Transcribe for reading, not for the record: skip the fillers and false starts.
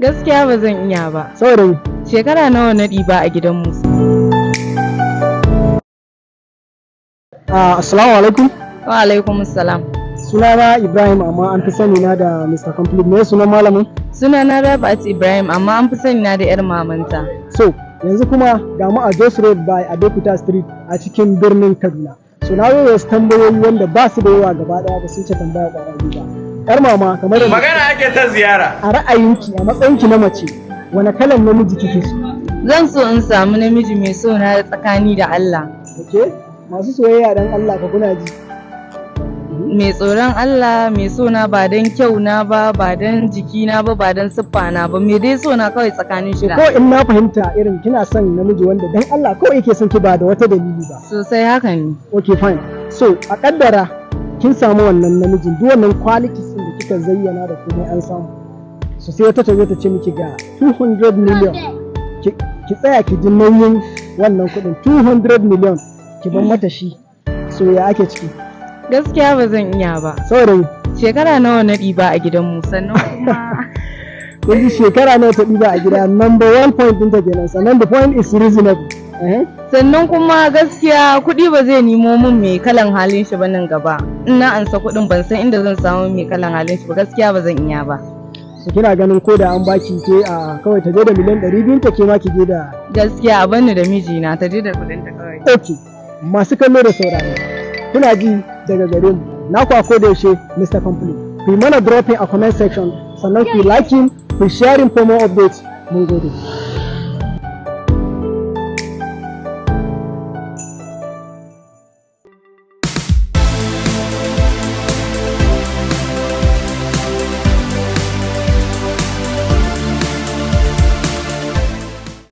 Gaskiya ba zan iya ba. Saboda me? Shekara nawa na ɗiba a gidan Musa. Assalamu alaikum. Wa alaikum salam. Sunana Ibrahim, amma an fi sani na da Mr. Complete. Me sunan malamin? Sunana Rabi'at Ibrahim, amma an fi sani na da 'yar mamanta. So, yanzu kuma ga mu a Jos Road by Abeokuta Street a cikin birnin Kaduna. So na yi wasu tambayoyi wanda ba su da yawa gaba daya, ba su wuce tambaya kwara biyu ba. Yar mama, kamar yadda Magana ake ta ziyara. a ra'ayinki, a matsayinki na mace, wani kalan namiji kike so? Zan so in samu namiji mai so na tsakani da Allah. Okay? Masu soyayya dan Allah ka kuna ji. Mai tsoron Allah, mai so na ba don kyau na ba, ba don jiki na ba, ba don siffa na ba, mai dai so na kawai tsakanin shi da Ko in na fahimta, irin kina son namiji wanda dan Allah kawai yake son ki, ba da wata dalili ba. Sosai, haka ne. Okay, fine. So a kaddara kin samu wannan namijin, duk wannan qualities din da kika zayyana da komai an samu. So sai wata ta zo ta ce miki ga 200 million. Ki tsaya ki ji nauyin wannan kuɗin 200 million, ki bar mata shi. So ya ake ciki? Gaskiya ba zan iya ba. Saboda me? Shekara nawa na ɗiba a gidanmu, sannan kuma Kun ji, shekara nawa ta ɗiba a gida, number one point ɗinta kenan, sannan the point is reasonable. Sannan kuma gaskiya kuɗi ba zai nemo min mai kalan halin shi ba nan gaba. In na ansa kuɗin, ban san inda zan samu mai kalan halin shi ba. Gaskiya ba zan iya ba. So kina ganin ko da an baki ke a kawai ta je da miliyan 200 ta, ke ma ki je da Gaskiya a banni da mijina, ta je da kuɗin ta kawai. Okay, masu kallo da sauraro, kuna ji daga gare mu, naku a koda yaushe, Mr. Complete. Ku yi mana dropping a comment section, sannan ku yi liking, ku yi sharing for more updates. Mun gode.